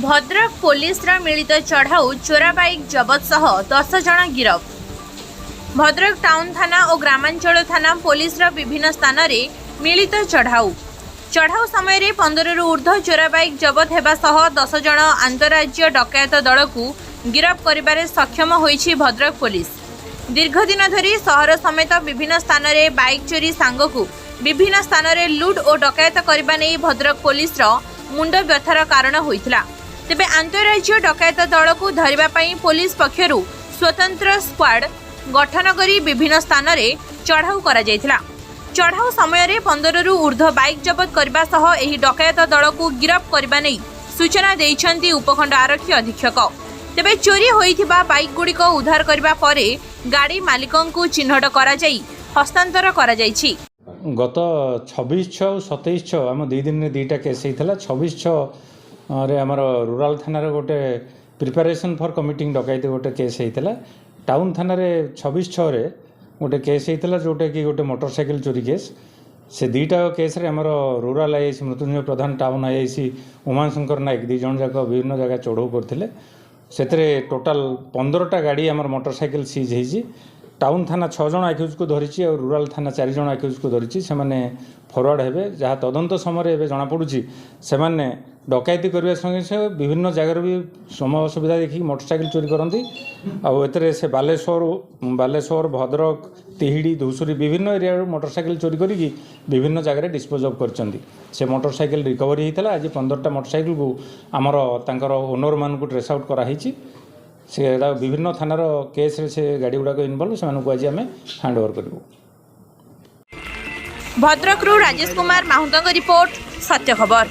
ଭଦ୍ରକ ପୋଲିସର ମିଳିତ ଚଢ଼ାଉ, ଚୋରା ବାଇକ୍ ଜବତ ସହ 10 ଜଣ ଗିରଫ। ଭଦ୍ରକ ଟାଉନ ଥାନା ଓ ଗ୍ରାମାଞ୍ଚଳ ଥାନା ପୋଲିସର ବିଭିନ୍ନ ସ୍ଥାନରେ ମିଳିତ ଚଢ଼ାଉ। ଚଢ଼ାଉ ସମୟରେ 15ରୁ ଉର୍ଦ୍ଧ୍ୱ ଚୋରା ବାଇକ୍ ଜବତ ହେବା ସହ 10 ଜଣ ଆନ୍ତଃରାଜ୍ୟ ଡକାୟତ ଦଳକୁ ଗିରଫ କରିବାରେ ସକ୍ଷମ ହୋଇଛି ଭଦ୍ରକ ପୋଲିସ। ଦୀର୍ଘଦିନ ଧରି ସହର ସମେତ ବିଭିନ୍ନ ସ୍ଥାନରେ ବାଇକ୍ ଚୋରି ସାଙ୍ଗକୁ ବିଭିନ୍ନ ସ୍ଥାନରେ ଲୁଟ୍ ଓ ଡକାୟତ କରିବା ନେଇ ଭଦ୍ରକ ପୋଲିସର ମୁଣ୍ଡ ବ୍ୟଥାର କାରଣ ହୋଇଥିଲା। ତେବେ ଆନ୍ତଃରାଜ୍ୟ ଡକାୟତ ଦଳକୁ ଧରିବା ପାଇଁ ପୋଲିସ ପକ୍ଷରୁ ସ୍ୱତନ୍ତ୍ର ସ୍କ୍ୱାଡ୍ ଗଠନ କରି ବିଭିନ୍ନ ସ୍ଥାନରେ ଚଢ଼ାଉ କରାଯାଇଥିଲା। ଚଢ଼ାଉ ସମୟରେ 15ରୁ ଉର୍ଦ୍ଧ୍ୱ ବାଇକ୍ ଜବତ କରିବା ସହ ଏହି ଡକାୟତ ଦଳକୁ ଗିରଫ କରିବା ନେଇ ସୂଚନା ଦେଇଛନ୍ତି ଉପଖଣ୍ଡ ଆରକ୍ଷୀ ଅଧୀକ୍ଷକ। ତେବେ ଚୋରି ହୋଇଥିବା ବାଇକ୍ ଗୁଡ଼ିକ ଉଦ୍ଧାର କରିବା ପରେ ଗାଡ଼ି ମାଲିକଙ୍କୁ ଚିହ୍ନଟ କରାଯାଇ ହସ୍ତାନ୍ତର କରାଯାଇଛି। ଗତ 26/6 ଆଉ 27/6 ଆମ 2 ଦିନରେ ଦୁଇଟା କେସ୍ ହେଇଥିଲା। 26/6ରେ ଆମର ରୁରାଲ ଥାନାରେ ଗୋଟେ ପ୍ରିପାରେସନ୍ ଫର୍ କମିଟିଂ ଡକାୟତି ଗୋଟେ କେସ୍ ହେଇଥିଲା। ଟାଉନ୍ ଥାନାରେ 26/6ରେ ଗୋଟେ କେସ୍ ହେଇଥିଲା, ଯେଉଁଟାକି ଗୋଟେ ମୋଟରସାଇକେଲ ଚୋରି କେସ୍। ସେ ଦୁଇଟା କେସ୍ରେ ଆମର ରୁରାଲ ଆଇଆଇସି ମୃତ୍ୟୁଞ୍ଜୟ ପ୍ରଧାନ, ଟାଉନ୍ ଆଇଆଇସି ଉମାଶଙ୍କର ନାୟକ ଦୁଇ ଜଣ ଯାକ ବିଭିନ୍ନ ଜାଗା ଚଢ଼ଉ କରିଥିଲେ। ସେଥିରେ ଟୋଟାଲ 15ଟା ଗାଡ଼ି ଆମର ମୋଟରସାଇକେଲ ସିଜ୍ ହେଇଛି। ଟାଉନ୍ ଥାନା ଛଅ ଜଣ ଆକ୍ୟୁଜ୍କୁ ଧରିଛି ଆଉ ରୁରାଲ ଥାନା ଚାରି ଜଣ ଆକ୍ୟୁଜ୍କୁ ଧରିଛି। ସେମାନେ ଫରୱାର୍ଡ଼ ହେବେ। ଯାହା ତଦନ୍ତ ସମୟରେ ଏବେ ଜଣାପଡ଼ୁଛି, ସେମାନେ ଡକାୟତି କରିବା ସଙ୍ଗେ ସଙ୍ଗେ ବିଭିନ୍ନ ଜାଗାରୁ ବି ସମୟ ଅସୁବିଧା ଦେଖିକି ମୋଟରସାଇକେଲ ଚୋରି କରନ୍ତି। ଆଉ ଏଥିରେ ସେ ବାଲେଶ୍ୱର, ଭଦ୍ରକ, ତିହିଡ଼ି, ଧୂସୁରୀ ବିଭିନ୍ନ ଏରିଆରୁ ମୋଟରସାଇକେଲ ଚୋରି କରିକି ବିଭିନ୍ନ ଜାଗାରେ ଡିସ୍ପୋଜ୍ ଅଫ୍ କରିଛନ୍ତି। ସେ ମୋଟରସାଇକେଲ ରିକଭରି ହେଇଥିଲା। ଆଜି 15ଟା ମୋଟରସାଇକେଲକୁ ଆମର ତାଙ୍କର ଓନରମାନଙ୍କୁ ଟ୍ରେସ୍ ଆଉଟ୍ କରାହେଇଛି। ସେ ବିଭିନ୍ନ ଥାନାର କେସ୍ରେ ସେ ଗାଡ଼ି ଗୁଡ଼ାକ ଇନଭଲ୍ଭ। ସେମାନଙ୍କୁ ଆଜି ଆମେ ହ୍ୟାଣ୍ଡ ଓଭର କରିବୁ। ଭଦ୍ରକରୁ ରାଜେଶ କୁମାର ମାହୁନ୍ତଙ୍କ ରିପୋର୍ଟ, ସତ୍ୟ ଖବର।